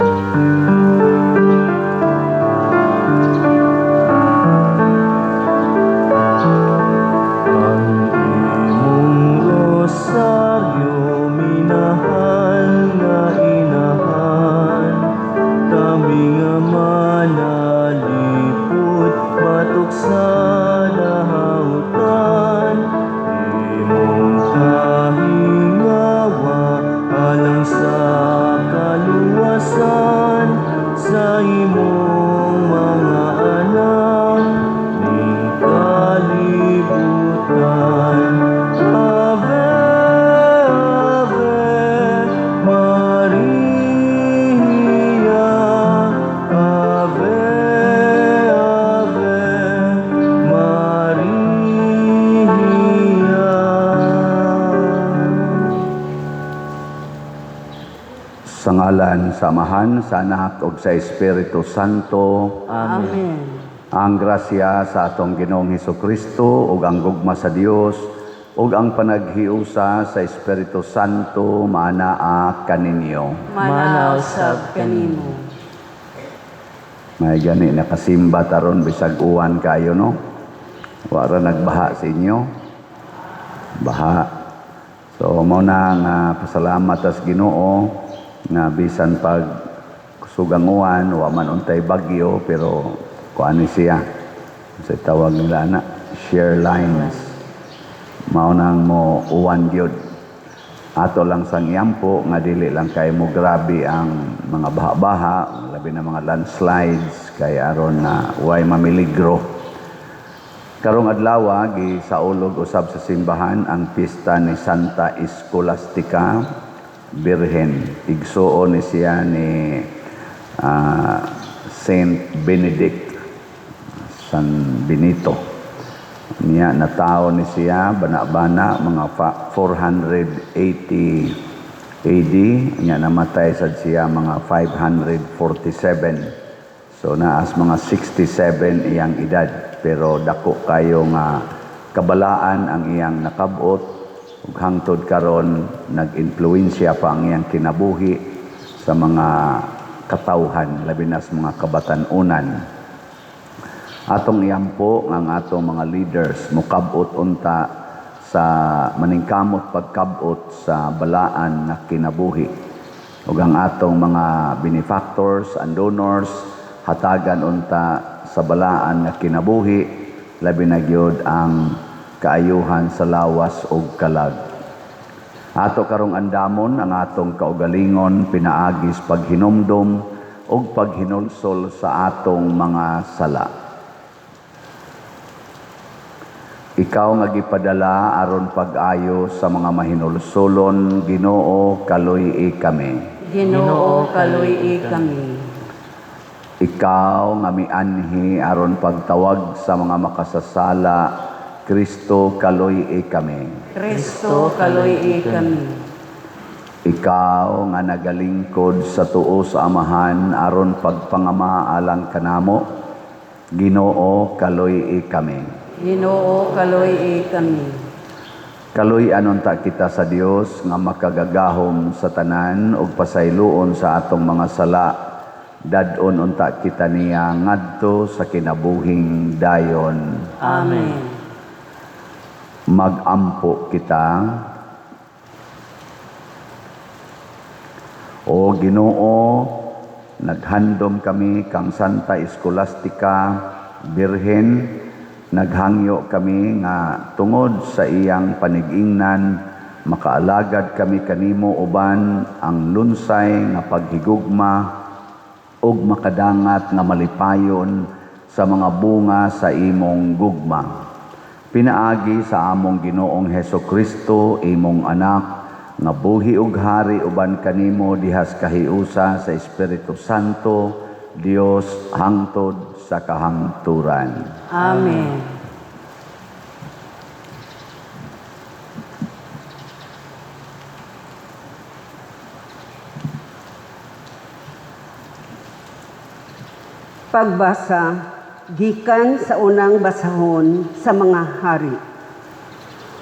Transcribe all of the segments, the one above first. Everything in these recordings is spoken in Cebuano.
Ang imong rosaryo, minahal nga inahan, kami nga manalipod batok sa lahautan. Imong kahingawa alang sa kaluwasan sa imong mga anak ning kalibutan. Ave, Ave Maria, Ave, Ave Maria. Sa ngalan sa Amahan, sa Anak ug sa Espiritu Santo. Amen. Ang grasya sa atong Ginoong Hesus Kristo ug ang gugma sa Dios ug ang panaghiusa sa Espiritu Santo maanaa kaninyo. Mana usab kanimo. May gani nakasimba taron bisag uwan kayo, no? Wa ra nagbaha sa inyo? Baha. So mao na nga pasalamat tas Ginoo nga bisan pag kusugang uwan, wa man untay bagyo, pero kuan ni siya. Sa tawag nila na shear lines. Mao nang mo uwan gyud. Ato lang sang iampo nga dili lang kay mo grabe ang mga baha-baha, labi na mga landslides, kay aron na way mamiligro. Karong adlaw, gisaulog usab sa simbahan ang pista ni Santa Escolastica Birhen. Igsuon ni siya ni Saint Benedict, San Benito. Niya natao ni siya bana-bana mga 480 AD, niya namatay sad siya mga 547. So naas mga 67 iyang edad, pero dako kayo nga kabalaan ang iyang nakabot ug hangtod karon nag-impluwensya pa ang iyang kinabuhi sa mga katawhan, labi na sa mga kabatan-unan. Atong iampo nga ang atong mga leaders mukabot unta sa maningkamot pagkabot sa balaan nga kinabuhi. Ug ang atong mga benefactors and donors hatagan unta sa balaan nga kinabuhi, labi na gyud ang kaayuhan sa lawas ug kalag. Ato karong andamon ang atong kaugalingon pinaagis paghinumdom ug paghinulsol sa atong mga sala. Ikaw nga gipadala aron pag-ayo sa mga mahinulsolon, Ginoo, kaluy-i kami. Ginoo, kaluy-i kami. Ikaw nga mianhi aron pagtawag sa mga makasasala, Kristo, kaluy-i kami. Kristo, kaluy-i kami. Ikaw nga nagalingkod sa tuo sa Amahan aron pagpangama alang kanamo, Ginoo, kaluy-i kami. Ginoo, kaluy-i kami. Kaluy-an unta kita sa Dios nga makagagahom sa tanan ug pasayloon sa atong mga sala. Dad-on unta kita niya ngadto sa kinabuhing dayon. Amen. Magampo kita. O Ginoo, naghandom kami kang Santa Escolastica Birhen, naghangyo kami nga tungod sa iyang panigingnan makaalagad kami kanimo uban ang lunsay nga paghigugma ug makadangat nga malipayon sa mga bunga sa imong gugma. Pinaagi sa among Ginoong Heso Kristo, imong anak, nga buhi ug hari uban kanimo dihas kahiusa sa Espiritu Santo, Dios, hangtod sa kahangturan. Amen. Pagbasa gikan sa unang basahon sa mga hari.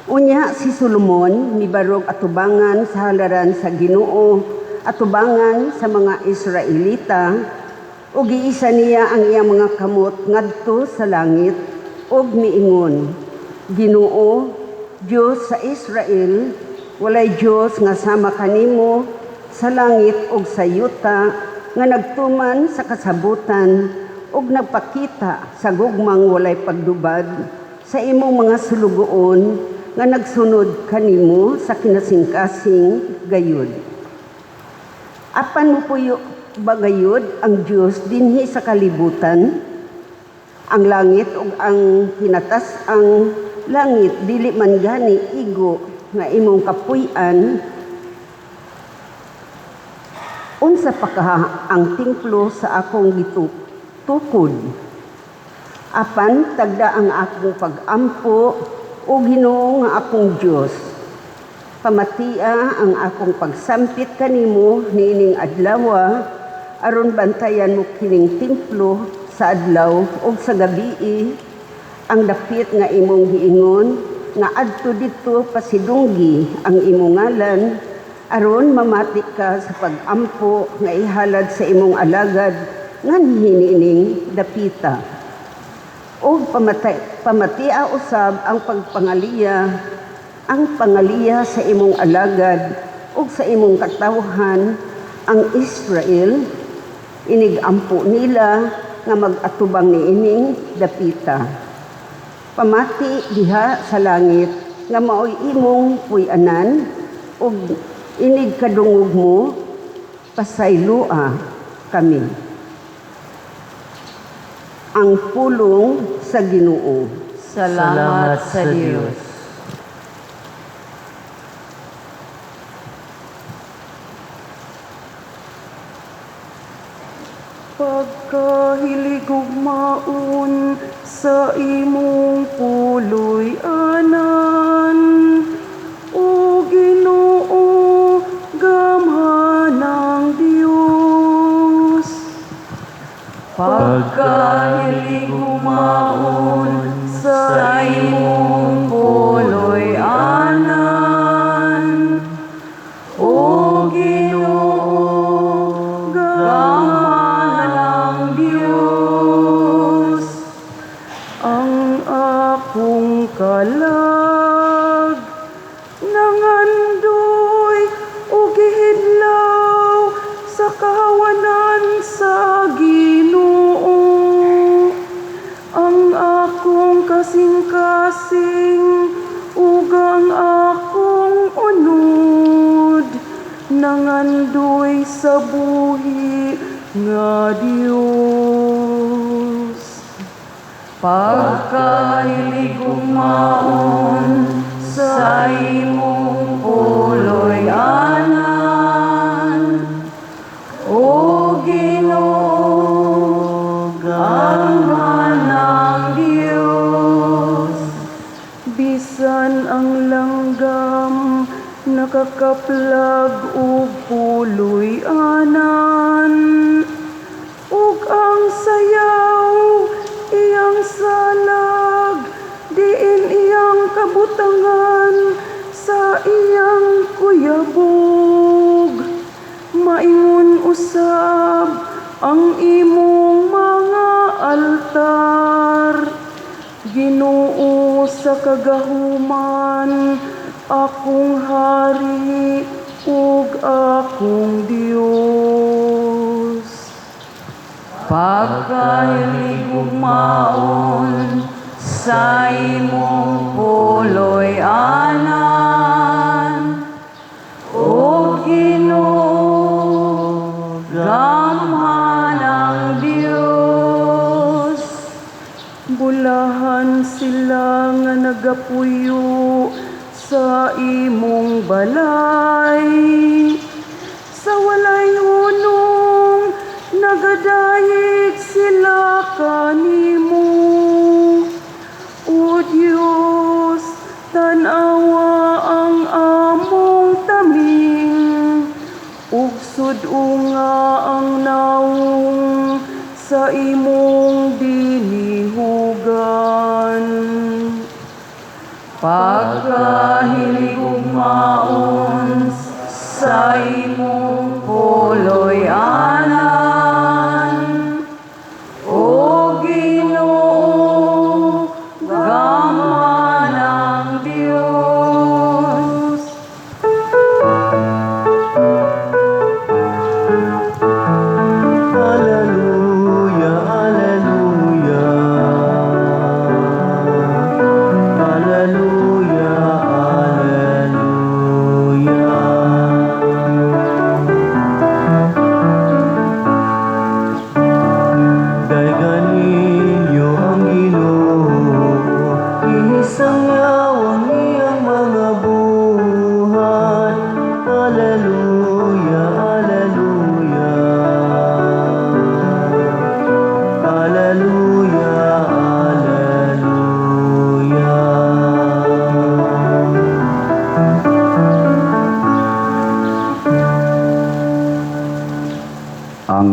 Unya si Solomon mibarog atubangan sa halaran sa Ginoo atubangan sa mga Israelita ug giisa niya ang iyang mga kamot ngadto sa langit ug miingon, "Ginoo, Dios sa Israel, walay Dios nga sama kanimo sa langit ug sa yuta nga nagtuman sa kasabutan ug nagpakita sa gugmang walay pagdubad sa imong mga sulugoon nga nagsunod kanimo sa kinasingkasing gayud. Apan mopuyo ba gayud ang Dios dinhi sa kalibutan? Ang langit ug ang kinatas-ang langit dili man gani igo nga imong kapuy-an. Unsa pa kaha ang templo sa akong gitukod? Apan tagda ang akong pag-ampo, o Ginoo nga akong Dios. Pamatia ang akong pagsampit kanimo niining adlawa aron bantayan mo kining templo sa adlaw ug sa gabii, ang dapit nga imong giingon nga adto didto pasidunggi ang imong ngalan, aron mamati ka sa pag-ampo nga ihalad sa imong alagad nganhi niining dapita. Ug pamatia usab ang pagpangaliya, ang pangaliya sa imong alagad ug sa imong katawhan ang Israel inig-ampo nila nga mag-atubang niining dapita. Pamati diha sa langit nga maoy imong puy-anan ug inig kadungog mo, pasayloa kami." Ang pulong sa Ginoo. Salamat sa Dios. Pagkahilig ug maon sa imong puloy-anan, o Ginoo, gamhanang Dios. Pagkahilig maon sa imong puloy-anan, O Ginoo, gamhanang Dios. Ang akong kalag nangandoy ug gihidlaw sa kahawanan sa Ginoo. Ang akong kasing-kasing ug ang akong unod nangandoy sa buhi nga Dios. Pagkahilig maon sa imong puloy-anan, O Ginoo, gamhanang Dios. Bisan ang langgam nakakaplag og puloy-anan, ug ang sayaw iyang salag diin iyang kabutangan sa iyang kuyabog, maingon usab ang imong mga altar, "Ginoo sa kagahuman, akong hari ug akong Dios." Pagkahilig maon sa imong puloy-anan, O Ginoo, gamhanang Dios. Bulahan sila nga nagapuyo sa imong balay. Sa walay hunong, nagadayeg sila kanimo. O Dios, tan-awa ang among taming, ug sud-unga ang nawong sa imong dinihugan. Pagkahilig maon sa imong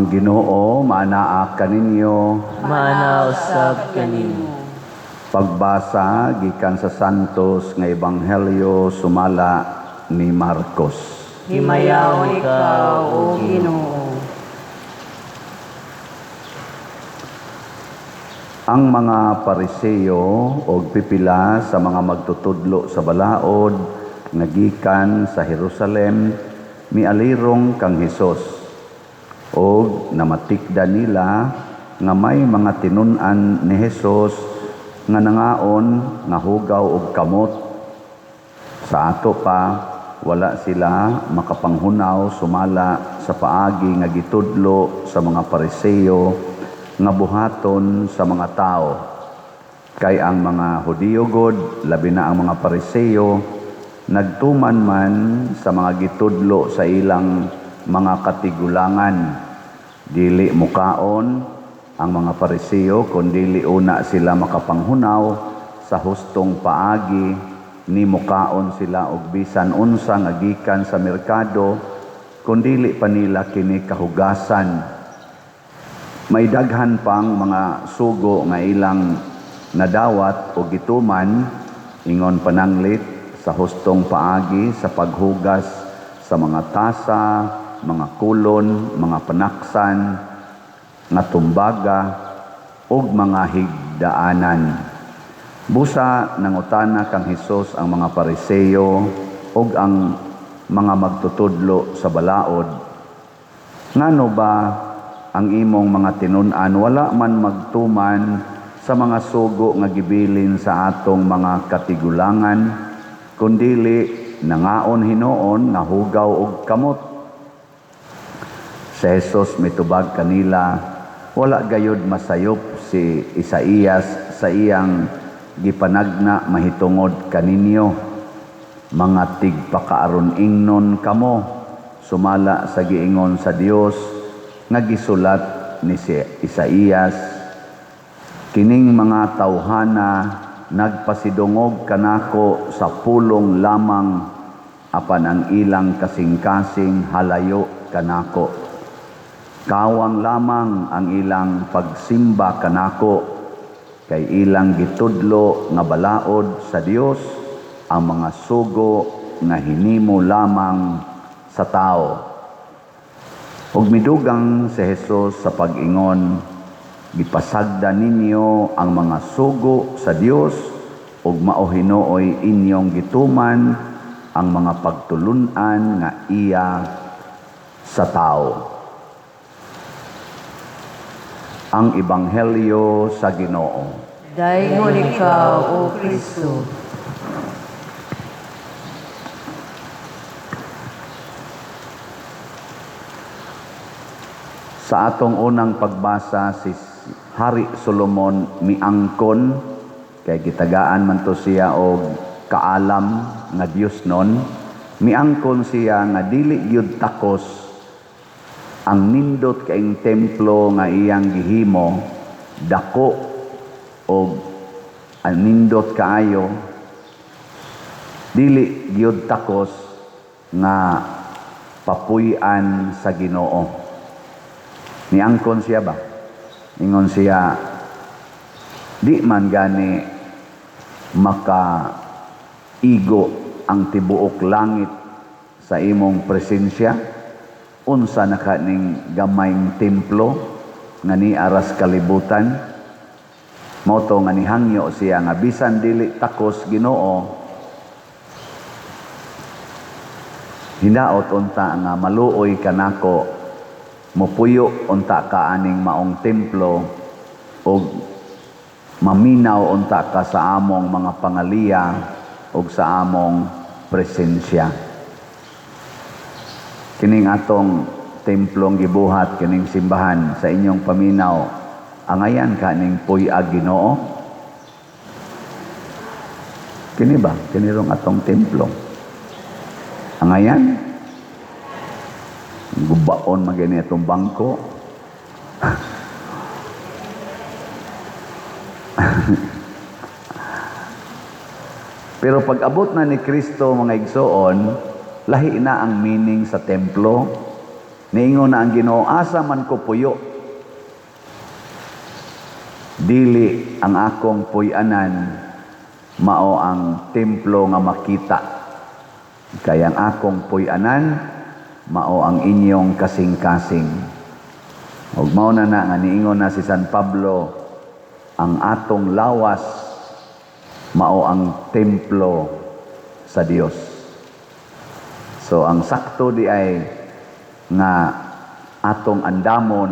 Ang Ginoo maanaa kaninyo. Maana usab kanimo. Pagbasa gikan sa Santos nga Ebanghelyo sumala ni Marcos. Himayaon ikaw, O Ginoo. Ang mga Pariseo og pipila sa mga magtutudlo sa balaod nga gikan sa Jerusalem mialirong kang Hesus og namatikda nila nga may mga tinun-an ni Hesus nga nangaon nga hugaw og kamot. Sa ato pa wala sila makapanghunaw sumala sa paagi nga gitudlo sa mga Pariseo nga buhaton sa mga tao. Kay ang mga Hudiyo god, labi na ang mga Pariseo, nagtuman man sa mga gitudlo sa ilang mga katigulangan. Dili mukaon ang mga Pariseo kun dili una sila makapanghunaw sa hustong paagi, ni mukaon sila og bisan unsa nga gikan sa merkado kun dili pa nila kini kahugasan. May daghan pang mga sugo nga ilang nadawat o gituman, ingon pananglit sa hustong paagi sa paghugas sa mga tasa, mga kulon, mga panaksan, nga tumbaga ug mga higdaanan. Busa nangutana kang Hesus ang mga Pariseo ug ang mga magtutudlo sa balaod, ngano ba ang imong mga tinun-an wala man magtuman sa mga sugo nga gibilin sa atong mga katigulangan, kundili nangaon hinuon nga hugaw og kamot? Si Jesus mitubag kanila, wala gayud masayop si Isaías sa iyang gipanagna mahitungod kaninyo. Mga tigpakaaron ingnon kamo, sumala sa giingon sa Dios nga gisulat ni si Isaías, kining mga tawhana nagpasidungog kanako sa pulong lamang, apan ang ilang kasing-kasing halayo kanako. Kawang lamang ang ilang pagsimba kanako, kay ilang gitudlo nga balaod sa Dios ang mga sugo nga hinimo lamang sa tao. Ug midugang si Jesus sa pag-ingon, gipasagda ninyo ang mga sugo sa Dios ug mao hinuoy inyong gituman ang mga pagtulun-an nga iya sa tao. Ang Ebanghelyo sa Ginoo. Daygon ikaw, O Kristo. Sa atong unang pagbasa, si Hari Solomon miangkon, kay gitagaan man to siya og kaalam nga Dios nun, miangkon siya nga dili gyud takos ang nindot kaing templo nga iyang gihimo, dako og ang nindot kaayo, dili gyud takos nga papuy-an sa Ginoo. Niangkon siya ba? Ingon siya, di man gani makaigo ang tibuok langit sa imong presensya, unsa na ka ning gamayng templo nga niaras kalibutan. Mao to nga nihangyo siya nga bisan dili takos Ginoo, hinaot unta nga maluoy kanako, mopuyo unta ka aning maong templo og maminaw unta ka sa among mga pangaliya og sa among presensya. Kining atong templong gibuhat, kining simbahan sa inyong paminaw, angayan ka ning puy-ag Ginoo? Kini ba? Kini rong atong templo. Angayan? Gubaon man gani atong bangko. Pero pag abot na ni Kristo, mga igsoon, lahi na ang meaning sa templo. Niingon na ang Ginoo, asa man ko puyo? Dili ang akong puy-anan mao ang templo nga makita. Kay ang akong puy-anan mao ang inyong kasing-kasing. Ug mao na na nga niingon na si San Pablo, ang atong lawas mao ang templo sa Dios. So ang sakto di ay nga atong andamon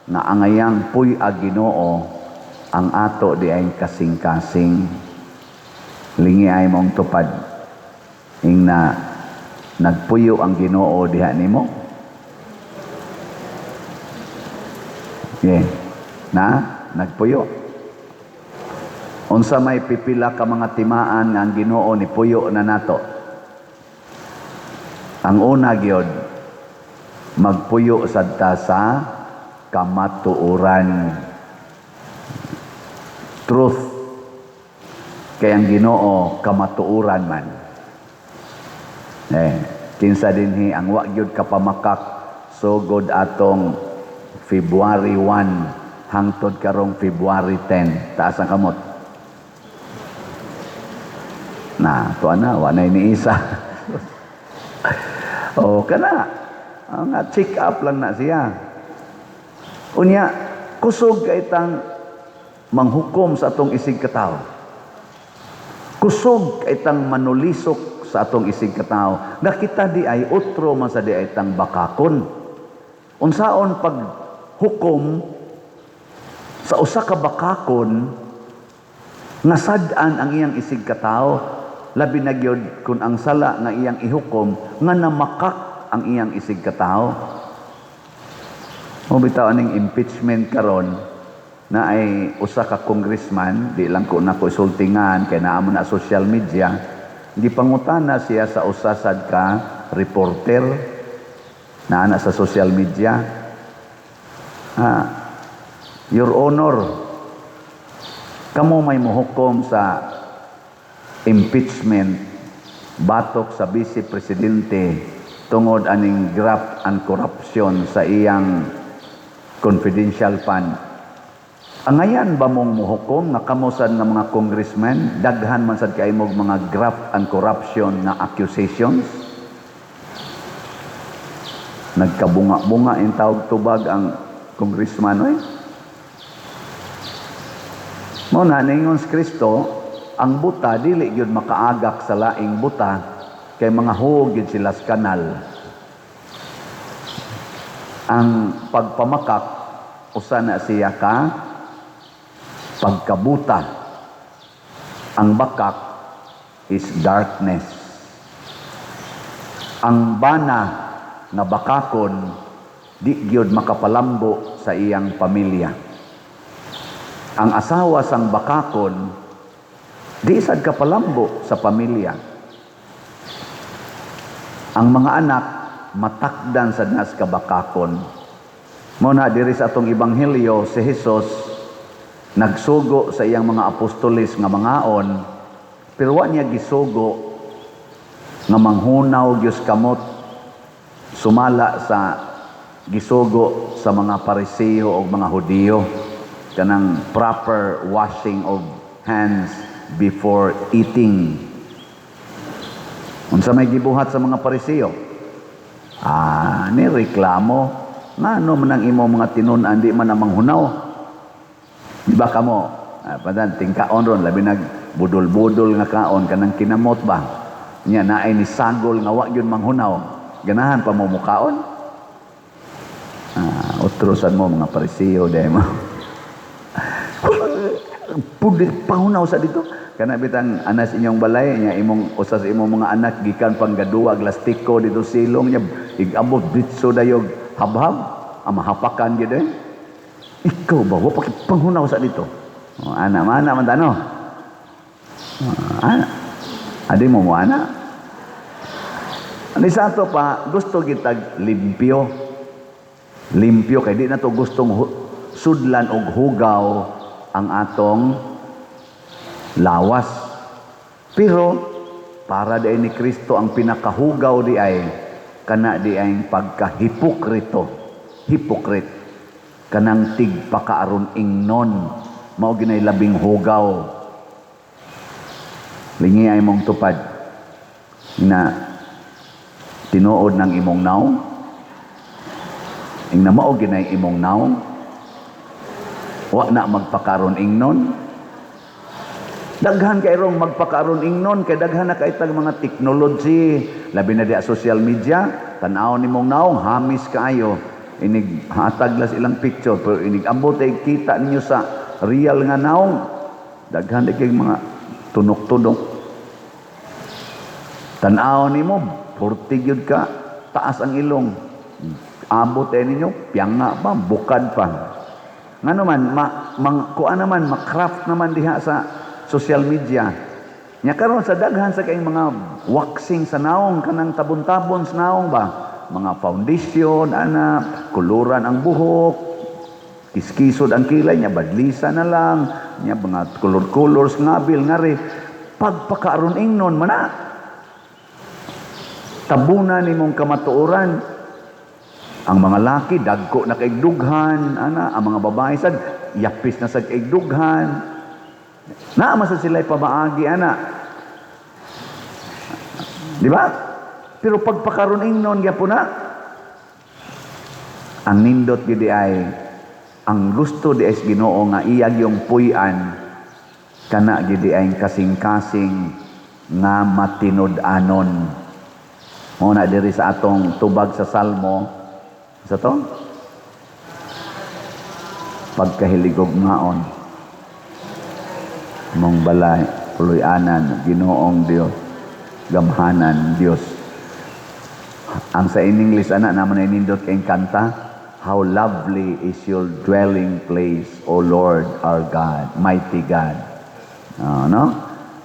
nga angayang puy-ag Ginoo ang ato di ay kasing-kasing. Lingi ay mong tupad ing na nagpuyo ang Ginoo diha nimo. Yeah. Na nagpuyo. Unsa may pipila ka mga timaan nga ang Ginoo ni puyo na nato? Ang una gyud, magpuyo sad ta sa kamatuoran. Truth. Kay ang Ginoo kamatuoran man. Kinsa dinhi ang wa gyud kapamakak sugod atong February 1 hangtod karong February 10? Taas ang kamot. Na, tuwa na, wa na ni isa. O kana, ang check up lang na siya. Unya, kusog kay tang manghukom sa atong isig katawo. Kusog kay tang manulisok sa atong isig katawo. Nga kita di ay utro man sa di ay tang bakakon. Unsaon pag hukom sa usa ka bakakon nga sad-an ang iyang isig katawo, labi na gyud kun ang sala nga iyang ihukom nga namakak ang iyang isig katawo. Mo bitaw aning impeachment karon na ay usa ka congressman, di lang ko nako isultingan kay naa mo na social media, gipangutana siya sa usa sad ka reporter naa na sa social media. Your Honor, kamo may mohukom sa impeachment batok sa Vice Presidente tungod aning graft and corruption sa iyang confidential fund. Angayan ba mong muhukom nga kamo sad nga mga congressman, daghan man sad kay mog mga graft and corruption nga accusations? Nagkabunga-bunga in tawag tubag ang congressman oy. Mao na ningon si Kristo, ang buta dili gyud makaagak sa laing buta kay mga huog gyud sila sa kanal. Ang pagpamakak usa na siya ka pagkabuta. Ang bakak is darkness. Ang bana nga bakakon di gyud makapalambo sa iyang pamilya. Ang asawa sang bakakon di sad kapalambo sa pamilya. Ang mga anak matakdan sad nas kabakakon. Mao na diri sa atong ebanghelyo, si Jesus nagsugo sa iyang mga apostoles nga mangaon, pero wa niya gisugo nga manghunaw gyud kamot sumala sa gisugo sa mga Pariseo o mga Hudiyo, kanang proper washing of hands before eating. Unsa may gibuhat sa mga Pariseo? Ni reklamo, ngano man ang imo mga tinun-an di man ang manghunaw? Di ba kamo? Padan tingkaon ron, labi nag budol-budol nga kaon kanang kinamot ba? Nya naay ni sagol nga wa gyud manghunaw. Ganahan pa mo mukaon? Utrosan mo mga Pariseo dahil mo. Pudi pangunaw sa dito. Kana bitang anas inyong balay nya imong usa sa imong mga anak gikan pang gaduwa lastiko dito silong nya igabot ditso dayog habhab ang mahapakan gyud eh. Ikaw ba wa pa panghunaw sa dito? Oh, ana mana man tano. Oh, ana. Adi mo mo ana. Ani sa ato pa gusto gitag limpyo. Limpyo kay di na to gustong sudlan og hugaw ang atong lawas. Pero para di ni Kristo ang pinakahugaw di ay Kana di ay pagkahipokrito. Hypocrite. Kanang tigpakaaron ingnon. Mao ginay labing hugaw. Lingi ay mong tupad na tinuod ng imong naong. Ingna mao ginay imong naong. Wa na magpakaron ingnon. Daghan kay rong magpakaron ingnon kay daghan na kay tag mga technology, labi na diha social media, tan-aw nimong naong hamis kaayo. Inig hatag las ilang picture pero inig ambot ay kita ninyo sa real nga naong. Daghan kay mga tunok-tunok. Tan-aw nimo, purti gyud ka, taas ang ilong. Abot ay ninyo, piyanga pa, bukad pa. Ngano man, kuan naman, ma-craft naman diha sa social media. Nya karon sa daghan sa kayong mga waxing sa naong, kanang tabon-tabon sa naong ba? Mga foundation, ana, kuluran ang buhok, kiskisod ang kilay niya, badlisa na lang, niya mga color-colors, ngabil, ngari. Pagpakaaron ingnon, mana, tabuna nimong kamatuoran. Ang mga laki, dagko na kay dughan, ana, ang mga babae sad, yapis na sad kay dughan. Naa man sad sila'y pamaagi, ana. Di ba? Pero pagpakaron ingnon gyapon na, ang nindot gid ay ang gusto di ay Ginoo nga iyag yung puy-an kana gid ay kasing-kasing nga matinud-anon. Mao na diri sa atong tubag sa Salmo sa to pagkahiligog maon mong balay puloy-anan Ginoong Dios, gamhanan Dios. Ang sa in English ana naman ay nindot kay kanta, "How lovely is your dwelling place, O Lord our God, mighty God." No,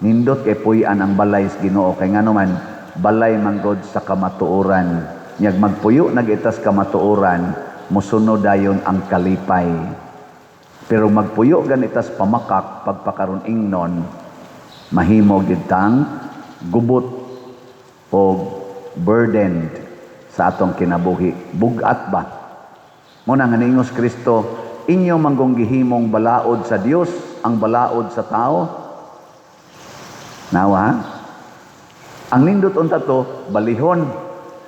nindot kay puy-an ang balay sa Ginoo kay ngano man balay man God sa kamatuoran. Nyag magpuyo nagitas kamatuoran, mosunod dayon ang kalipay. Pero magpuyo ganitas pamakak pagpakaron ingnon, mahimo gid tang gubot o burdened sa atong kinabuhi. Bugat ba? Mo na nga niingos Kristo, inyo manggong gihimong balaod sa Dios ang balaod sa tao. Nawa? Ang nindot unta to, balihon.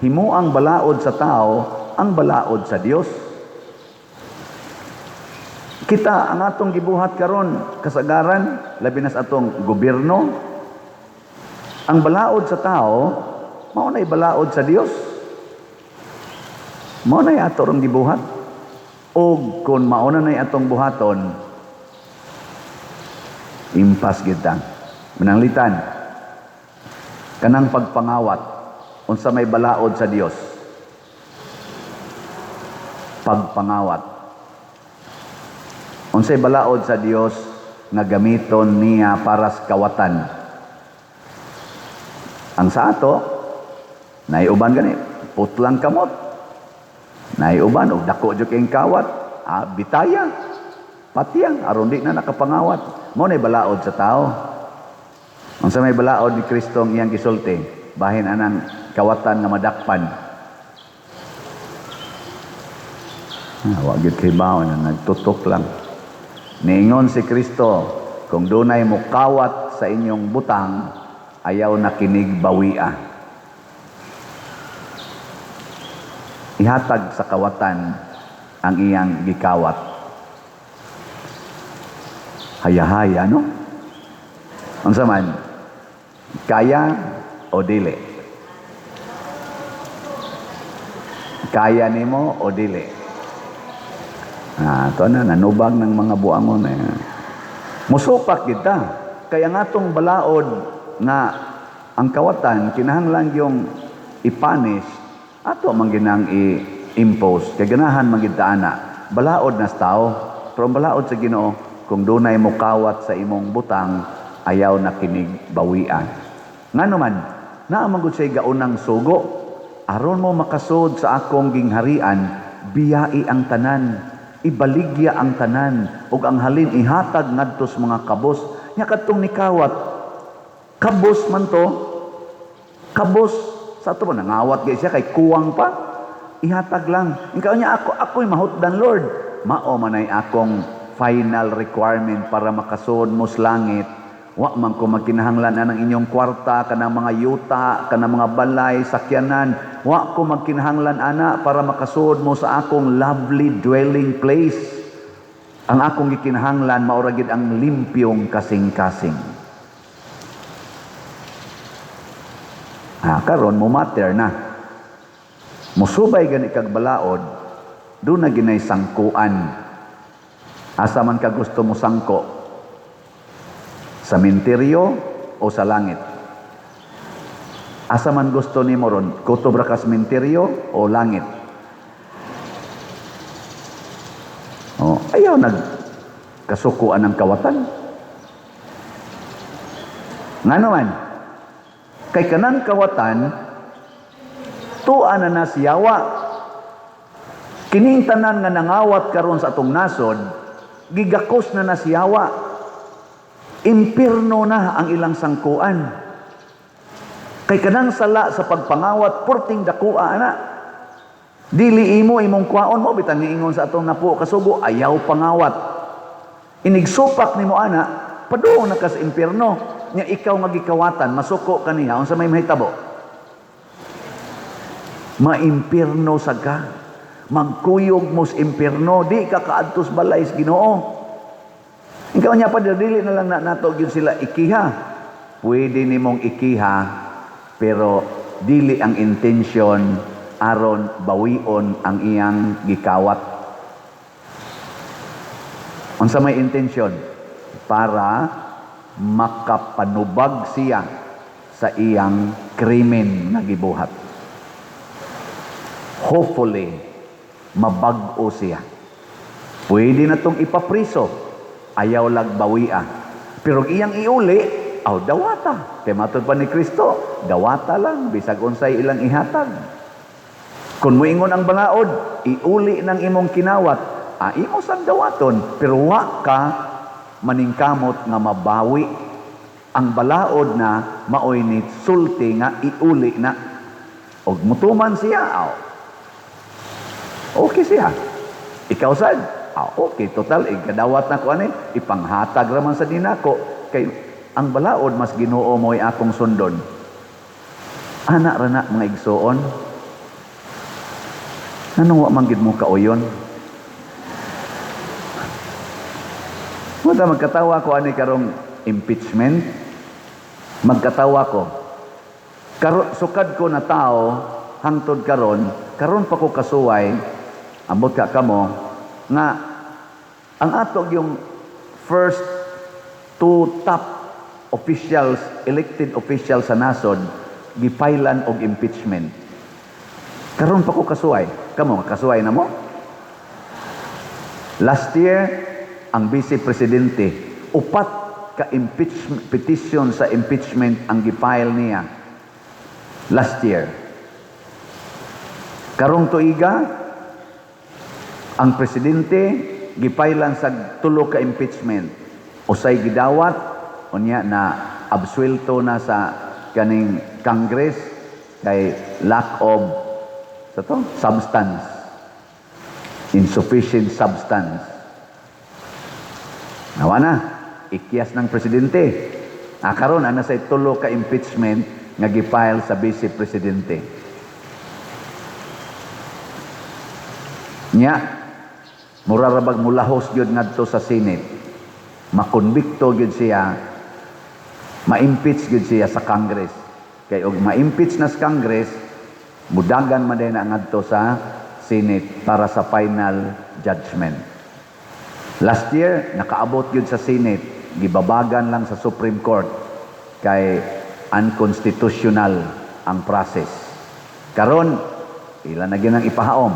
Himo ang balaod sa tao ang balaod sa Dios. Kita ang atong gibuhat karon kasagaran labi na sa atong gobyerno, ang balaod sa tao mao nay balaod sa Dios. Mao nay ato rong gibuhat. Og kung mao na nay atong buhaton, impas kita. Mananglitan kanang pagpangawat, unsa may balaod sa Dios? Pagpangawat. Unsay balaod sa Dios nga gamiton niya para sa kawatan? Ang sa ato, naiuban gani, putlang kamot. Naiuban og dako jud kayong kawat, bitaya, patiyang aron di na nakapangawat. Mao nay balaod sa tao. Unsa may balaod ni Kristo ang iyang gisulti? Bahin anang kawatan nga madakpan. Wa gyud kay baon na nagtutok lang. Niingon si Kristo, kung dunay mukawat sa inyong butang, ayaw na kinig bawia. Ihatag sa kawatan ang iyang gikawat. Hayahaya, no? Unsa man? Kaya o dili? Kaya nimo o dili? Ito na, nanubag ng mga buangon. Musupak kita. Kaya nga itong balaod nga ang kawatan, kinahanglan yung ipanish, ato man ginang i-impose. Kaya ganahan man gid ta ana. Balaod na sa tao. Pero ang balaod sa Ginoo, kung dunay mukawat sa imong butang, ayaw na kinig bawian. Ngano man, naa man gud siya'y gaunang sugo. Aron mo makasud sa akong gingharian, biyai ang tanan, ibaligya ang tanan, ug ang halin ihatag ngadto sa mga kabos. Nya kadtong nikawat, kabos man to, kabos Sa ato pa nangawat gyud siya kay kuwang pa. Ihatag lang. Ikaw niya ako, ako'y mahutdan, Lord. Mao manay akong final requirement para makasuod mo sa langit. Wa man ko magkinahanglan anang inyong kwarta, kanang mga yuta, kanang mga balay, sakyanan. Wa ko magkinahanglan ana para makasuod mo sa akong lovely dwelling place. Ang akong gikinahanglan mao ra gid ang limpyong kasing-kasing. Ah, karon mo matter na. Musubay gani kag balaod, do na ginay sangkuan. Asa man ka gusto mo sangko? Sa minteryo o sa langit? Asa man gusto nimo ron? Kutob ra ka sa minteryo o langit? Oh, ayaw nag kasukuan ng kawatan. Nga naman, kay kanang kawatan, tuwa na na siyawa. Kining tanan nga nangawat karon sa atong nasod, gigakos na na siyawa. Impirno na ang ilang sangkuan. Kay kanang sala sa pagpangawat, purting dakua na. Dili imo imong kwaon mo bitang niingon sa atong napo kasugo, ayaw pangawat. Inigsupak nimo ana, padung na ka sa impierno. Nya ikaw nga gikawatan, masuko kaniya, unsa may mahitabo? Maimpierno sa ka. Magkuyog mo sa impierno, di ka kaadtos balay sa Ginoo. Ikaw niya pa, dili na lang na nato gyud sila ikiha. Pwede nimong ikiha, pero dili ang intention aron bawion ang iyang gikawat. Unsa may intention? Para makapanubag siya sa iyang krimen nga gibuhat. Hopefully, mabag-o siya. Pwede na tong ipapriso, ayaw lag bawia. Pero iyang iuli, aw dawata. Kay matod pa ni Kristo, dawata lang, bisag unsay ilang ihatag. Kung muingon ang balaod, iuli ng imong kinawat, imo sang dawaton, pero wa ka maningkamot nga mabawi. Ang balaod na maoy ni sulti nga iuli na. Og mutuman siya, aw. Okay siya. Ikaw sad, okay, total, ikadawat na ko ani, ipanghatag raman sa dinako, kay ang balaod mas Ginoo mo'y akong sundon. Ana ra na mga igsuon. Anong wa man gid mo kauyon? Wala magkatawa ko ani karong impeachment. Magkatawa ko. Sukad ko na tao hangtod karon, karon pa ko kasuway, ambot ka kamo nga ang ato yung first two top officials, elected officials sa nasod, gipailan og impeachment. Karon pa ko kasuway. Kamo, kasuway na mo? Last year, ang vice presidente, upat ka impeachment, petition sa impeachment ang gipile niya. Last year. Karong tuiga, ang presidente gipailan sa tulo ka impeachment. Usay gidawat, unya na absuelto na sa kaning Congress kay lack of sa to, substance. Insufficient substance. Nawa na, ikyas ng presidente. Karon ana say tulo ka impeachment nga gifile sa vice presidente. Nya, mura ra bag mulahos gyud ngadto sa Senate. Makonbikto gyud siya, ma-impeach gyud siya sa Congress. Kay og ma-impeach na sa Congress, mudagan man din na ngadto sa Senate para sa final judgment. Last year, nakaabot yun sa Senate, gibabagan lang sa Supreme Court kay unconstitutional ang process. Karon, ila na ginang ipahaom.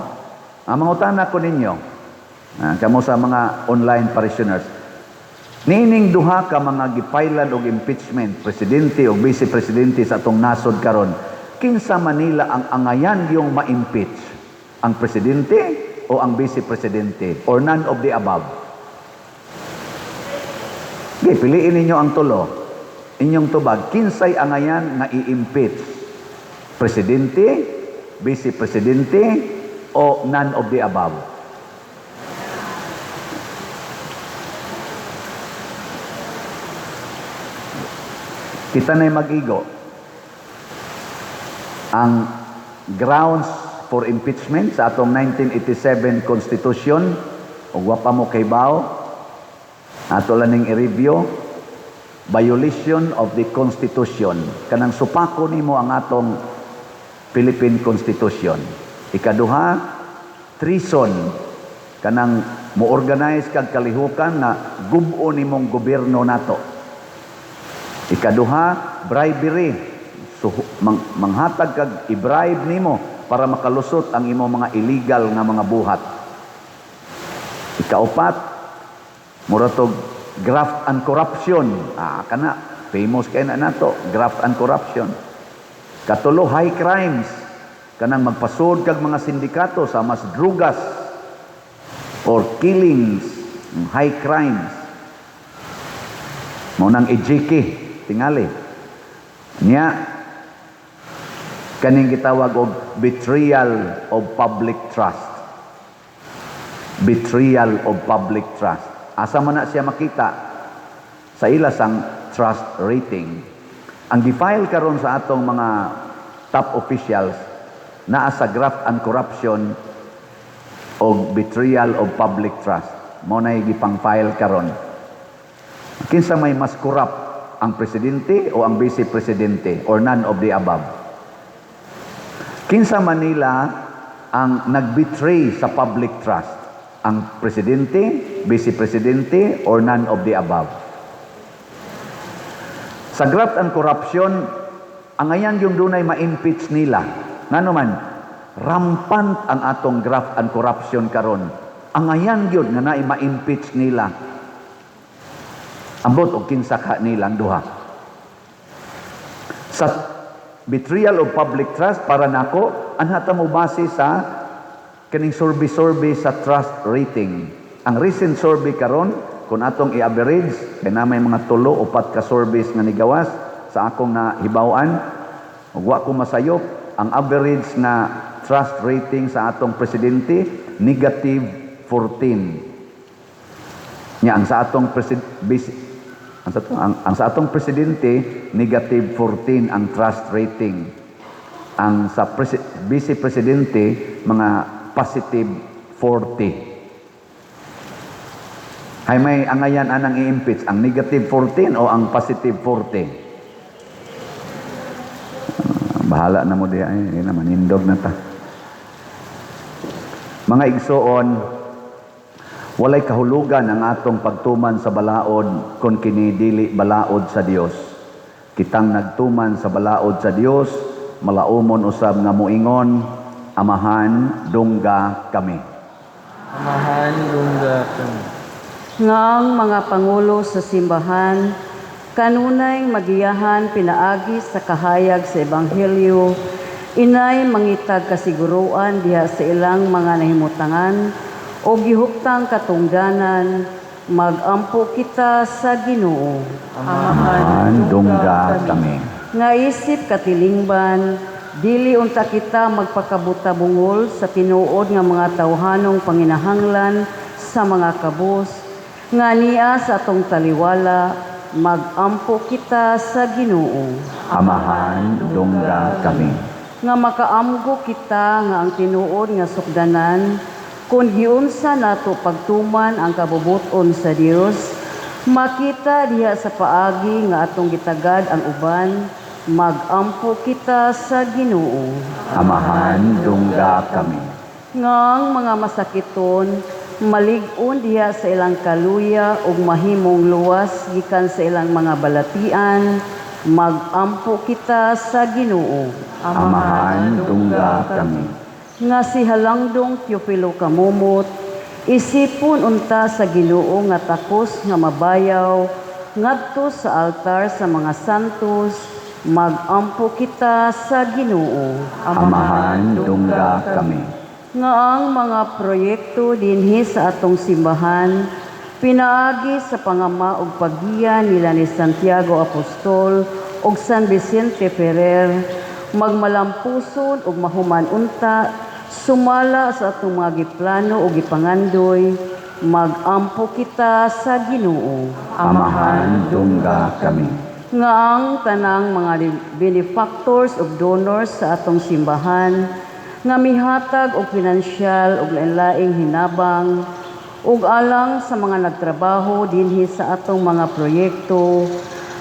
Ang mga utana ko ninyo, kamo sa mga online parishioners, niining duha ka mga gipailan og impeachment, presidente o vice presidente sa atong nasod karon, kinsa Manila ang angayan yung ma-impeach? Ang presidente o ang vice presidente? Or none of the above? Okay, piliin ninyo ang tulo. Inyong tubag, kinsay angayan nga i-impeach? Presidente, vice presidente, o none of the above? Kita na'y mag-igo. Ang grounds for impeachment sa atong 1987 Constitution, ug wa pa mo kahibaw, ato lang ning i-review, violation of the Constitution. Kanang supako nimo ang atong Philippine Constitution. Ikaduha, treason. Kanang mo-organize kag kalihukan na gub-o nimong gobyerno nato. Ikaduha, bribery. So, manghatag kag i-bribe nimo para makalusot ang imong mga illegal nga mga buhat. Ikaupat, mura tog graft and corruption. Kana famous kay na nato, graft and corruption. Katulo, high crimes. Kanang magpasud kag mga sindikato sa mas drugas or killings, high crimes. Mao nang EJK tingali. Nya kaning gitawag og betrayal of public trust. Betrayal of public trust. Asa man na siya makita? Sa ila sang trust rating. Ang gi-file karon sa atong mga top officials naa sa graft and corruption og betrayal of public trust. Mao nay gipang-file karon. Kinsa may mas corrupt, ang presidente o ang vice presidente or none of the above? Kinsa Manila ang nagbetray sa public trust? Ang presidente, vice presidente or none of the above? Sa graft and corruption, ang ayan yung dunay ma-impeach nila. Ngano man, rampant ang atong graft and corruption karon. Ang ayan yun nga naay ma-impeach nila. Ambot og kinsa ka nilang duha. Sa betrayal of public trust, para nako, anhata mo base sa kaning survey-survey sa trust rating. Ang recent survey karon, kung atong i-average, kay na may mga 3 o 4 ka surveys nga nigawas sa akong nahibaw-an, ug wa ko masayop, ang average na trust rating sa atong presidente, negative 14. Nya ang sa atong ang sa, ang sa atong presidente, negative 14 ang trust rating. Ang sa vice presidente, mga positive 40. Hay may angayan anang i-impeach, ang negative 14 o ang positive 40? Bahala na mo diha, eh, naman, nindog na ta. Mga igsoon, walay kahulugan ang atong pagtuman sa balaod kung kini dili balaod sa Dios. Kitang nagtuman sa balaod sa Dios, malaumon usab nga moingon, Amahan, dungga kami. Amahan, dungga kami. Nga ang mga pangulo sa simbahan, kanunay magiyahan pinaagi sa kahayag sa Ebanghelyo, inay mangitag kasiguruan diha sa ilang mga nahimutangan o gihuptang katungdanan, magampo kita sa Ginoo. Amahan, dungga kami. Nga isip katilingban, dili unta kita magpakabutabungol sa tinuod nga mga tawhanong panginahanglan sa mga kabus, nga niya sa atong taliwala, magampo kita sa Ginoo. Amahan, dungga kami. Nga makaamgo kita nga ang tinuod nga sukdanan, kung giunsa nato pagtuman ang kabubuton sa Dios, makita diha sa paagi nga atong gitagad ang uban, magampo kita sa Ginoo. Amahan, dungga kami. Nga ang mga masakiton, malig-on diha sa ilang kaluya ug mahimong luwas gikan sa ilang mga balatian, magampo kita sa Ginoo. Amahan, dungga kami. Nga si Halangdong Teofilo Camomot, isipon unta sa Ginoo nga takos nga mabayaw ngadto sa altar sa mga santos, magampo kita sa Ginoo. Amahan, dungga kami. Nga ang mga proyekto dinhi sa atong simbahan, pinaagi sa pangama ug paggiya nila ni Santiago Apostol ug San Vicente Ferrer, Magmalampuson ug mahuman unta sumala sa atong mga giplano ug gipangandoy. Magampo kita sa Ginoo. Amahan, dungga kami. Nga ang tanang mga benefactors ug donors sa atong simbahan nga mihatag og pinansyal ug lain-laing hinabang ug alang sa mga nagtrabaho dinhi sa atong mga proyekto,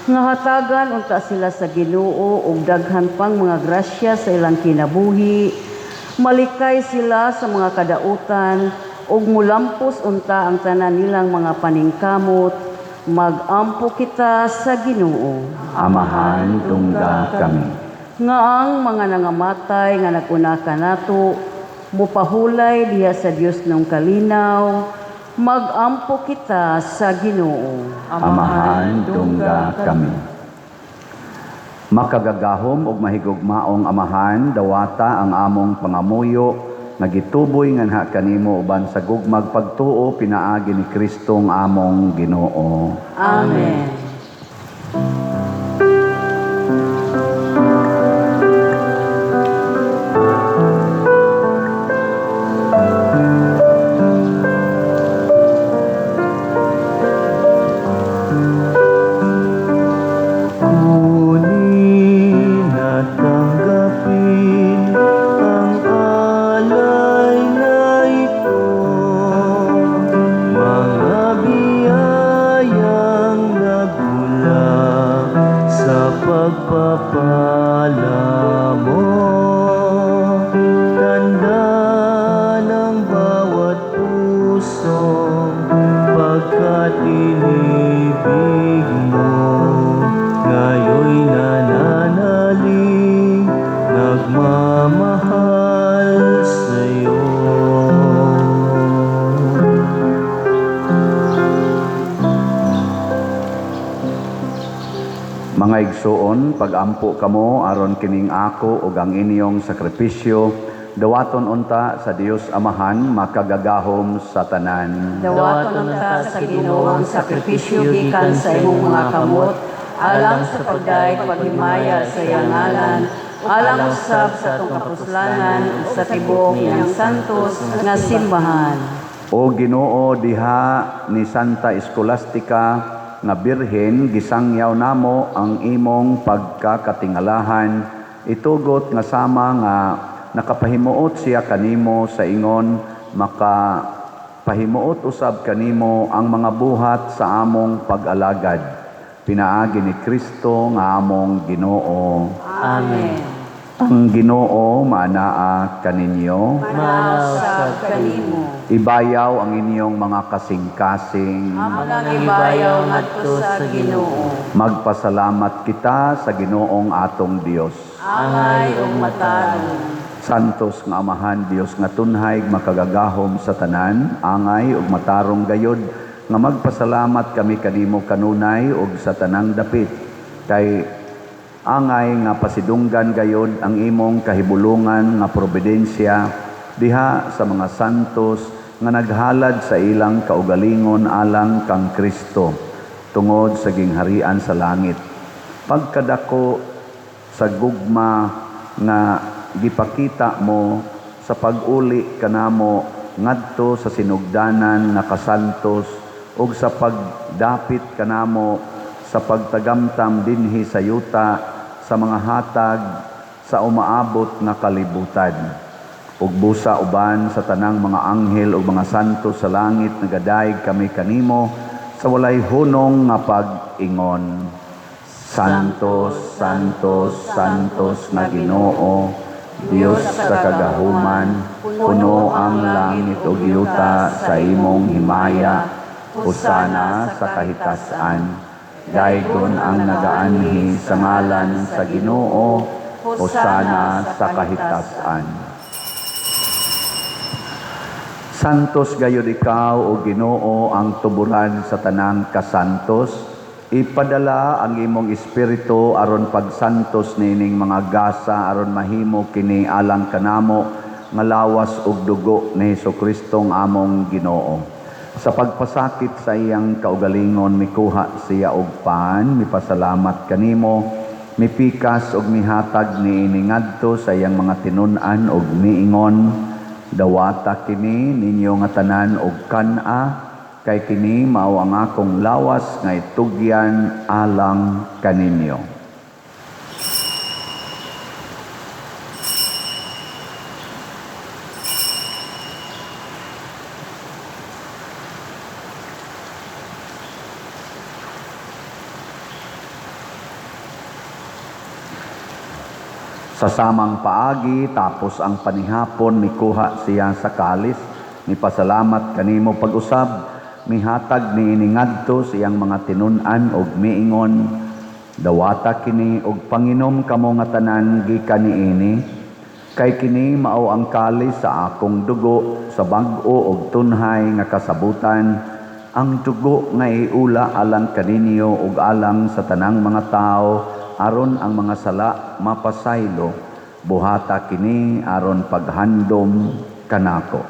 nga hatagan unta sila sa Ginoo og daghan pang mga grasya sa ilang kinabuhi, malikay sila sa mga kadautan ug mulampos unta ang tanan nilang mga paningkamot. Magampo kita sa Ginoo. Amahan, dungga kami. Nga ang mga nangamatay nga naguna kanato mupahulay diha sa Dios ng kalinaw. Magampo kita sa Ginoo. Amahan, dungga kami. Makagagahom ug mahigugmaong Amahan, dawata ang among pangamuyo nga gituboy nganha kanimo uban sa gugmag pagtuo pinaagi ni Kristong among Ginoo. Amen. Kunin at tanggapin ang alay na ito, mga biyayang nagmula sa pagpapala mo. Tanda ng bawat pusong pagkat inibig mo, ngayon'y nananalig, nagmamahal sa'yo. Mga igsuon, pagampo kamo aron kining ako ug ang inyong sakripisyo dawaton unta sa Dios Amahan makagagahom sa tanan. Dawaton unta sa Ginoo ang sakripisyo gikan sa imong mga kamot, alang sa pagdayeg paghimaya sa iyang ngalan, alang usab sa atong kapuslanan ug sa tibuok niyang santos nga simbahan. O Ginoo, diha ni Santa Escolastica nga birhen gisangyaw namo ang imong pagkakatingalahan. Itugot nga sama nga nakapahimuot siya kanimo sa ingon, makapahimuot usab kanimo ang mga buhat sa among pag-alagad pinaagi ni Kristo nga among Ginoo. Amen. Ang Ginoo maanaa kaninyo. Maanaa usab kanimo. Ibayaw ang inyong mga kasing-kasing. Amo nang ibayaw ngadto sa Ginoo. Magpasalamat kita sa Ginoong atong Dios. Angay ug matarong. Santos nga Amahan, Dios nga tunhay, makagagahom sa tanan, angay ug matarong gayod nga magpasalamat kami kanimo kanunay ug sa tanang dapit, kay angay nga pasidunggan gayod ang imong kahibulungan nga providensya diha sa mga santos nga naghalad sa ilang kaugalingon alang kang Kristo tungod sa gingharian sa langit. Pagkadako sa gugma nga gipakita mo sa pag-uli kanamo ngadto sa sinugdanan nga kasantos ug sa pagdapit kanamo sa pagtagamtam dinhi sa yuta sa mga hatag sa umaabot nga kalibutan. Ug busa uban sa tanang mga anghel ug mga santo sa langit, nagadayeg kami kanimo sa walay hunong nga pag-ingon. Santos, Santos, Santos na Ginoo, Dios sa kagahuman, puno ang langit ug yuta sa imong himaya. Hosana sa kahitasan. Daygon ang nagaanhi sa ngalan sa Ginoo, hosana sa kahitasan. Santos gayud ikaw, o Ginoo, ang tuburan sa tanang kasantos. Ipadala ang imong espiritu aron pagsantos nining mga gasa aron mahimo kini alang kanamo nga lawas ug dugo ni Hesukristo among Ginoo. Sa pagpasakit sa iyang kaugalingon, mikuha siya og pan, mipasalamat kanimo, Mipikas og mihatag niini ngadto sa iyang mga tinun-an og miingon, "Dawata kini ninyo nga tanan og kan-a, kay kini mao ang akong lawas nga itugyan alang kaninyo." Sa samang paagi, tapos ang panihapon, mikuha siya sa kalis, mipasalamat kanimo pag-usab, mihatag niini ngadto sa iyang mga tinun-an og miingon, "Dawata kini og panginom kamo nga tanan gikan niini, kay kini mao ang kalis sa akong dugo sa bag-o og tunhay nga kasabutan, ang dugo nga iula alang kaninyo ug alang sa tanang mga tawo aron ang mga sala mapasaylo. Buhata kini aron paghandom kanako."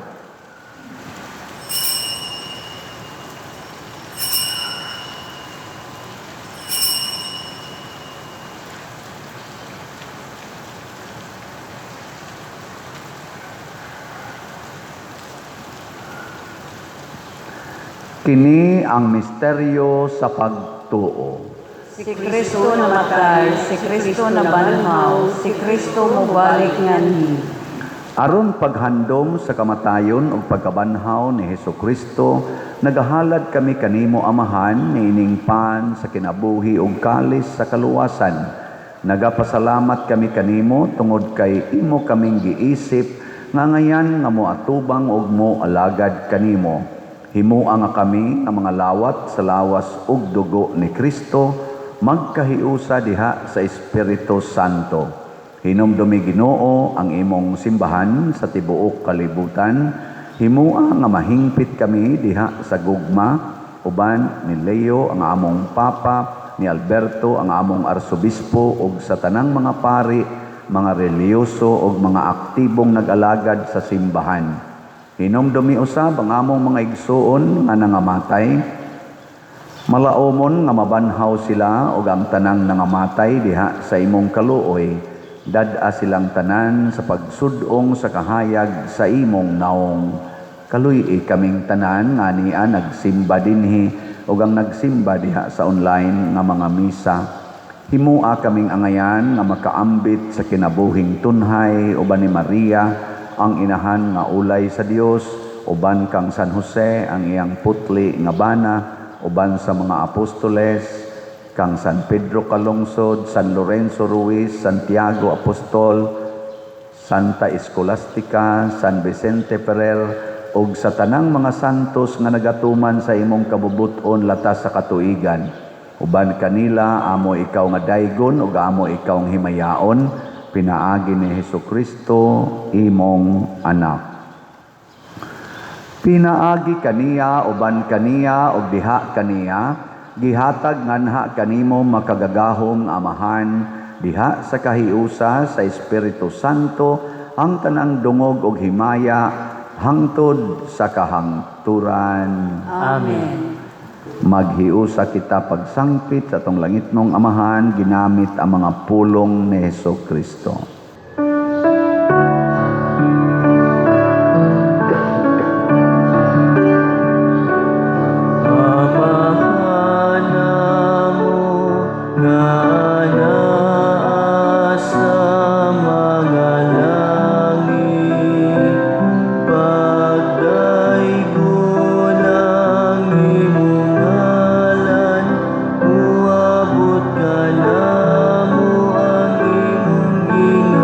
Kini ang misteryo sa pagtuo. Si Kristo namatay, si Kristo nabanhaw, si Kristo mobalik nganhi. Aron paghandom sa kamatayon ug pagkabanhaw ni Hesus Kristo, nagahalad kami kanimo, Amahan, niining pan sa kinabuhi ug kalis sa kaluwasan. Nagapasalamat kami kanimo tungod kay imo kaming giisip nga ngayan nga moatubang ug moalagad kanimo. Himoa nga kami nga mga lawat sa lawas ug dugo ni Kristo magkahiusa diha sa Espiritu Santo. Hinumdumi, Ginoo, ang imong simbahan sa tibuok kalibutan. Himoa nga mahingpit kami diha sa gugma uban ni Leo ang among Papa, ni Alberto ang among Arsobispo ug sa tanang mga pari, mga relihiyoso ug mga aktibong nag-alagad sa simbahan. Hinumdumi usab ang among mga igsuon nga nangamatay. Malaomon nga mabanhaw sila ug ang tanang nangamatay diha sa imong kaluoy. Dad-a silang tanan sa pagsud-ong sa kahayag sa imong naong. Kaluy-i kaming tanan nga ania nagsimba dinhi ug ang nagsimba diha sa online nga mga misa. Himoa kaming angayan nga makaambit sa kinabuhing tunhay uban ni Maria ang inahan nga ulay sa Dios, uban kang San Jose ang iyang putli nga bana, uban sa mga apostoles, kang San Pedro Calungsod, San Lorenzo Ruiz, Santiago Apostol, Santa Escolastica, San Vicente Ferrer, ug sa tanang mga santos nga nagatuman sa imong kabubut-on latas sa katuigan. Uban kanila amo ikaw nga daygon ug amo ikaw nga himayaon, pinaagi ni Hesus Kristo imong anak. Pinaagi kaniya, uban kaniya, ug diha kaniya, gihatag nganha kanimo makagagahom nga Amahan diha sa kahiusa sa Espiritu Santo ang tanang dungog ug himaya hangtod sa kahangturan. Amen. Maghiusa kita pagsangpit sa atong langitnong Amahan ginamit ang mga pulong ni Hesus Kristo. Amahan namo nga naa sa mga langit, pagdaygon ang imong ngalan, muabot kanamo ang imong gingharian.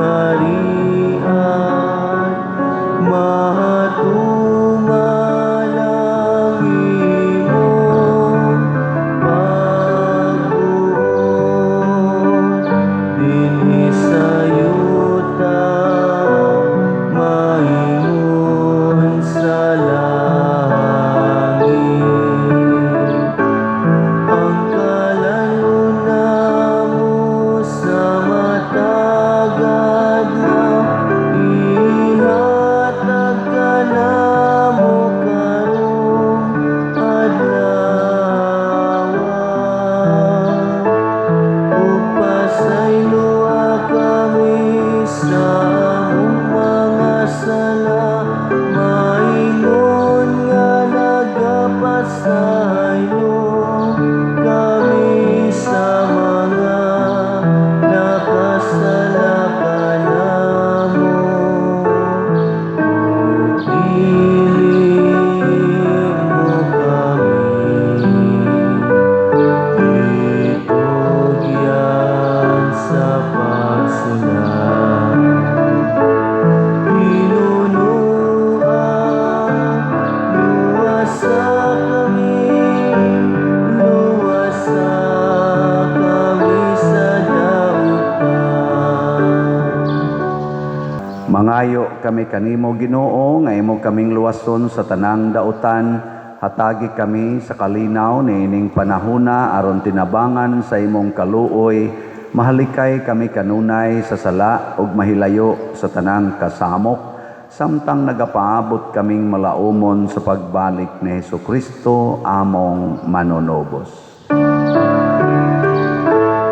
Mangayo kami kanimo, Ginoo, nga imo kaming luwason sa tanang dautan. Hatagi kami sa kalinaw niining panahuna aron tinabangan sa imong kaluoy, mahalikay kami kanunay sa sala ug mahilayo sa tanang kasamok samtang nagapaabot kaming malaumon sa pagbalik ni Hesukristo among manunubos.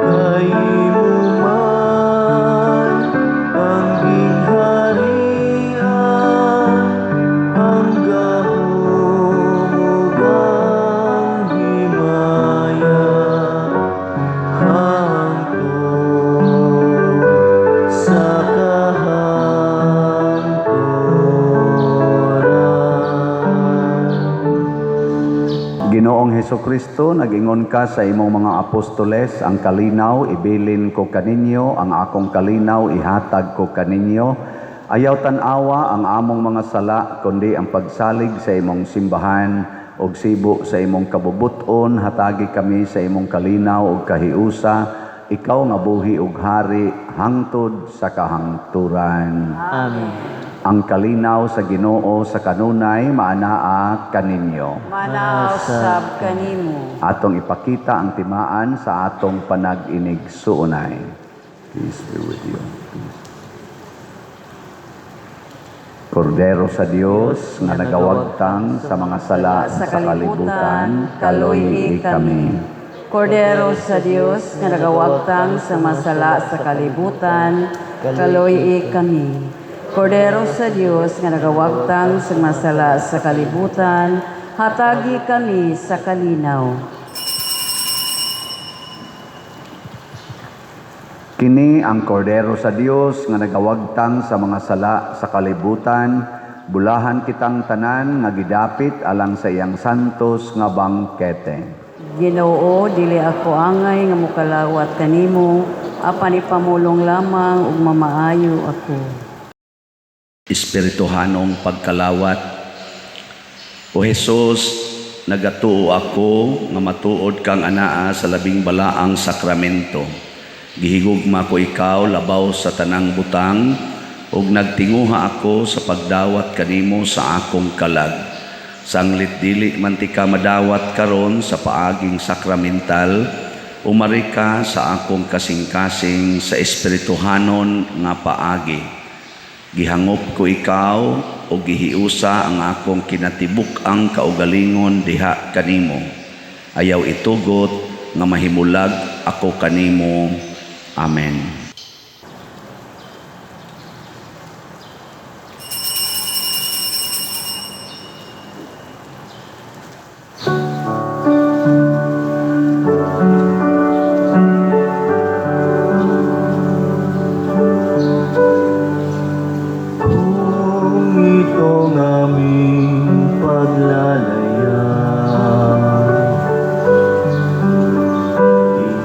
Kay imo man ang gingharian, ang gahom ug ang himaya, hangtod sa kahangturan. Ginoong Hesukristo, nag-ingon ka sa imong mga apostoles, "Ang kalinaw ibilin ko kaninyo, ang akong kalinaw ihatag ko kaninyo." Ayaw tan-awa ang among mga sala, kundi ang pagsalig sa imong simbahan ug sibo sa imong kabubut-on, hatagi kami sa imong kalinaw ug kahiusa, ikaw nga buhi ug hari hangtod sa kahangturan. Amen. Ang kalinaw sa Ginoo sa kanunay maanaa kaninyo. Manaa usab kanimo. Atong ipakita ang timaan sa atong panag-inigsuonay. Peace be with you. Peace. Kordero sa Dios nga nagawagtang sa mga sala sa kalibutan, kaloy kami. Kordero sa Dios nga nagawagtang sa mga sala sa kalibutan, kaloy kami. Kordero sa Dios nga nagawagtang sa mga sala sa kalibutan, hatagi kami sa kalinaw. Kini ang Kordero sa Dios nga nagawagtang sa mga sala sa kalibutan, bulahan kitang tanan nga gidapit alang sa iyang santos nga bangkete. Ginoo, dili ako angay nga mokalawat kanimo, apan ipamulong lamang ug mamaayo ako. Espirituhanong pagkalawat. O Hesus, nagatuo ako nga matuod kang anaa sa labing balaang sakramento. Gihigugma ko ikaw labaw sa tanang butang ug nagtinguha ako sa pagdawat kanimo sa akong kalag. Sanglit dili man tika madawat karon sa paaging sakramental, umari ka sa akong kasing-kasing sa espirituhanon nga paagi. Gihangop ko ikaw o gihiusa ang akong kinatibuk-ang kaugalingon diha kanimo. Ayaw itugot nga mahimulag ako kanimo. Amen. Kung itong aming paglalayag,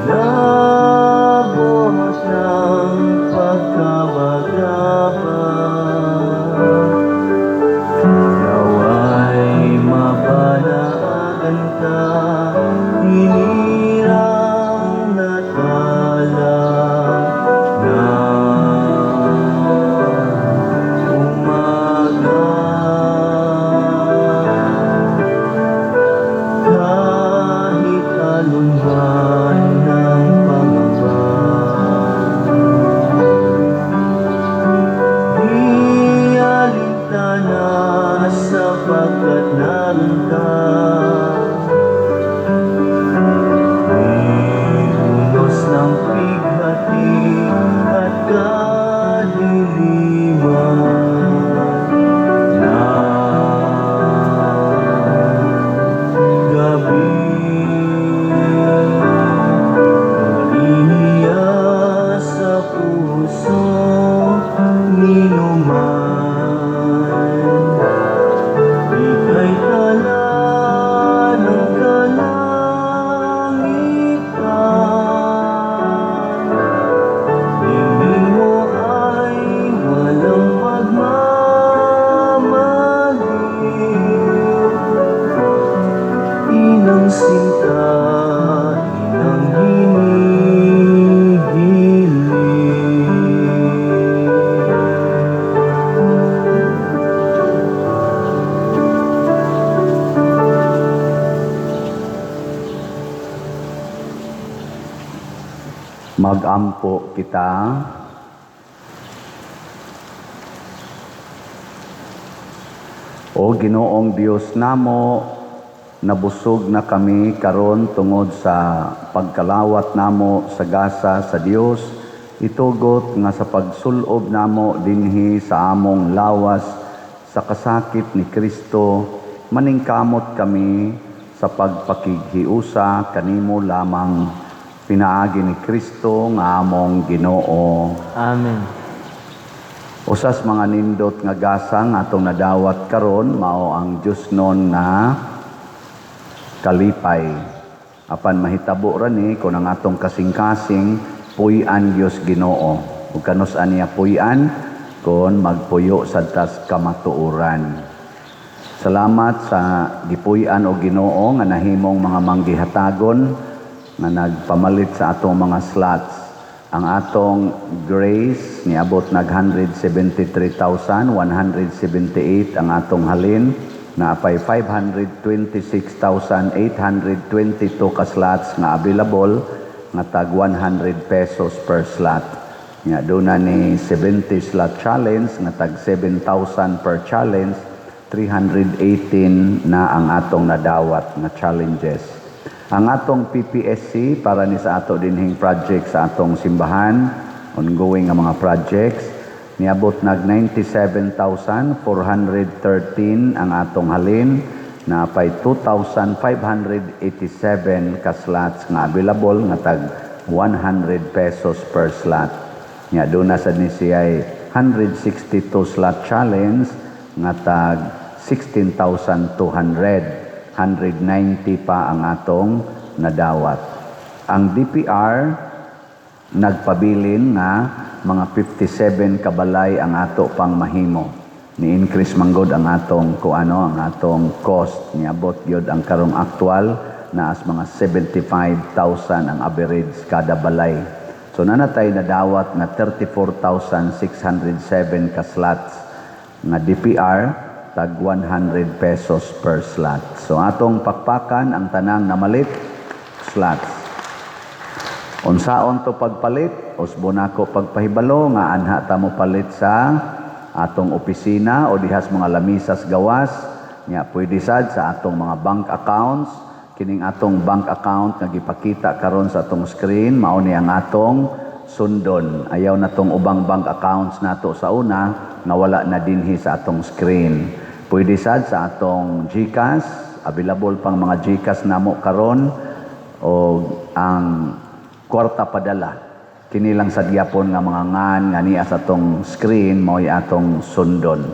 inabot na Magampo kita. O Ginoong Dios namo, nabusog na kami karon tungod sa pagkalawat namo sa gasa sa Dios, itugot nga sa pagsulob namo dinhi sa among lawas sa kasakit ni Kristo, maningkamot kami sa pagpakighiusa kanimo lamang, pinaagi ni Kristo nga among Ginoo. Amen. Usas mga nindot nga gasa nga atong nadawat karon mao ang Diosnon nga kalipay. Apan mahitabo ra ni kon ang atong kasing-kasing puy-an Dios Ginoo. Ug kanus-an niya puy-an kon magpuyo sad tas kamatuoran. Salamat sa gipuy-an og Ginoo nga nahimong mga manggihatagon nga nagpamalit sa atong mga slots. Ang atong grace niabot nag 173,178 ang atong halin, naapay 526,822 ka slots nga available nga tag 100 pesos per slot. Nya duna ni 70 slot challenge nga tag 7,000 per challenge, 318 na ang atong nadawat nga challenges. Ang atong PPSC para ni sa ato dinhing project sa atong simbahan, ongoing nga mga projects, niabot nag 97,413 ang atong halin, naapay 2,587 ka slots nga available nga tag 100 pesos per slot. Nya doon na sad ni siya'y 162 slot challenge nga tag 16,200. 190 pa ang atong nadawat. Ang DPR nagpabilin nga mga 57 kabalay ang ato pang mahimo. Ni-increase manggod ang atong kuano, ang atong cost, niabot gyud ang karong aktual na as mga 75,000 ang average kada balay. So nanatay nadawat nga 34,607 ka slots nga DPR tag 100 pesos per slot. So atong pakpakan ang tanang namalit slots. Unsaon to pagpalit? Usbo nako pagpahibalo nga anha ta mo palit sa atong opisina o dihas mga lamisas gawas. Nya pwede sad sa atong mga bank accounts. Kining atong bank account nga gipakita karon sa atong screen mao ni ang atong sundon. Ayaw na tong ubang bank accounts nato sa una nga wala na dinhi sa atong screen. Pwede sad sa atong GCash, available pang mga GCash namo karon o ang kwarta padala. Kini lang sad gyapon nga mga ngan nga niya sa atong screen mao'y atong sundon.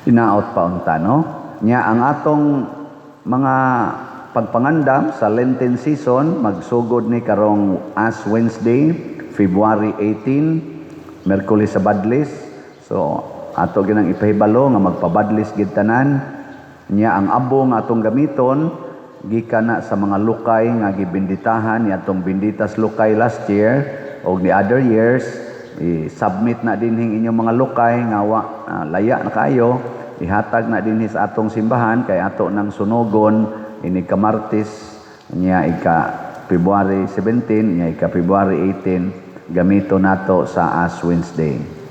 Inaot pa unta, no? Nya ang atong mga pagpangandam sa Lenten season magsugod ni karong Ash Wednesday, February 18, Merkulis sa Badlis. So ato ginang ipahibalo nga magpabadlis gid tanan. Nya ang abo nga atong gamiton gikan na sa mga lukay nga gibinditahan ni atong Benditas lukay last year og ni other years, i-submit na dinhing inyong mga lukay nga wa, laya na kayo, ihatag na dinhi sa atong simbahan kay ato nang sunugon ini ka Martes nya ika February 17 nya ika February 18, gamito nato sa Ash Wednesday.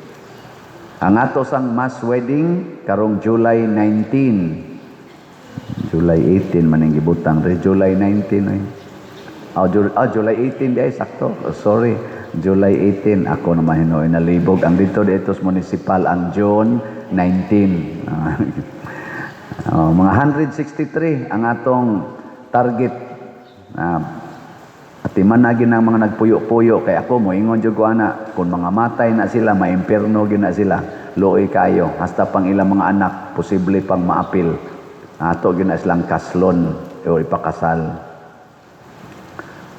Ang ato sang mass wedding karong July 19. July 18 man ang gibutang re, July 19 ay. Oh, July 18 di ay sakto. Oh, sorry, July 18 ako naman hinoy nalibog. Ang dito dito sa municipal ang June 19. Oh, mga 163 ang atong target. Atiman na gid ang mga nagpuyo-puyo kay ako moingon jud ko ana, kung mga matay na sila maimpierno gyud na sila. Luoy kayo hasta pang ilang mga anak posible pang maapil. Ato gyud na silang kaslon o ipakasal.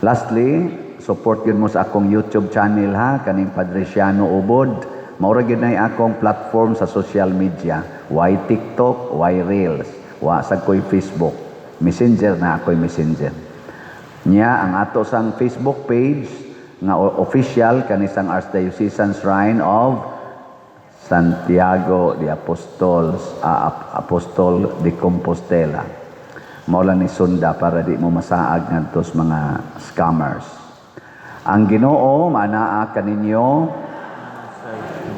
Lastly, support gyud mo sa akong YouTube channel ha, kaning Padre Ciano Ubod. Mao ra gyud nay akong platform sa social media. Why TikTok, why Reels, wa sad ko'y Facebook. Messenger na ako'y Messenger. Nya ang ato sang Facebook page nga official kanisang Archdiocesan Shrine of Santiago de Apostol de Compostela. Mao lang ni sunda para di mo masaag ngadto sa mga scammers. Ang Ginoo maanaa kaninyo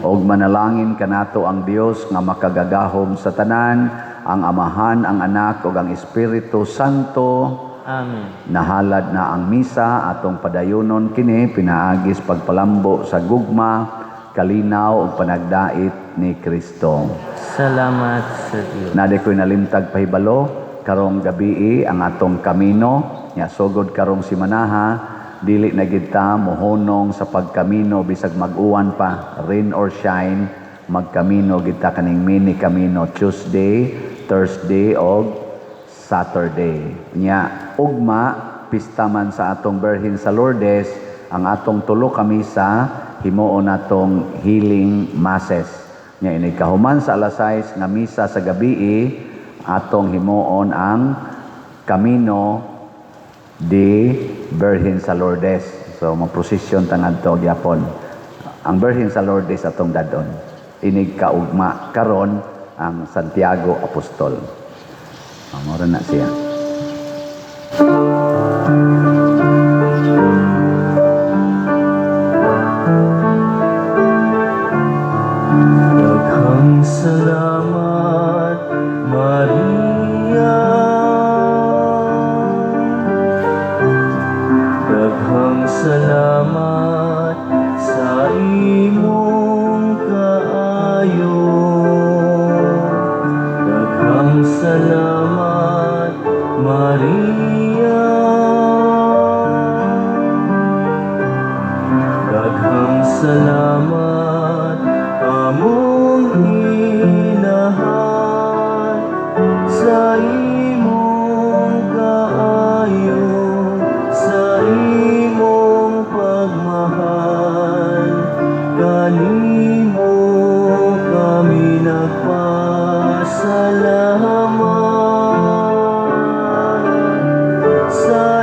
og manalangin kanato ang Dios nga makagagahom sa tanan, ang Amahan, ang Anak ug ang Espiritu Santo. Amen. Nahalad na ang misa, atong padayunon kini pinaagis pagpalambo sa gugma, kalinaw ug panagdait ni Kristo. Salamat sa Dios. Naa diay ko'y nalimtag pahibalo karong gabii ang atong kamino nya sugod karong simanaha, dili na gid ta mohunong sa pagkamino bisag mag-uwan pa, rain or shine, magkamino gid ta kaning mini kamino Tuesday, Thursday og Saturday. Nya ugma pista man sa atong Birhen sa Lourdes, ang atong tulo ka misa himuon natong healing masses. Nya inig kahuman sa alas 6 nga misa sa gabii, atong himuon ang Camino de Birhen sa Lourdes. So magprosesyon ta ngadto gyapon. Ang Birhen sa Lourdes atong dadon. Inig kaugma karon ang Santiago Apostol. Mao na siya. Daghang salamat, Maria. Daghang salamat sa imong kaayo. Daghang salamat, Maria. Daghang salamat, among inahan, sa imong kaayo, sa imong pagmahal. Kanimo kami nagpasalamat sa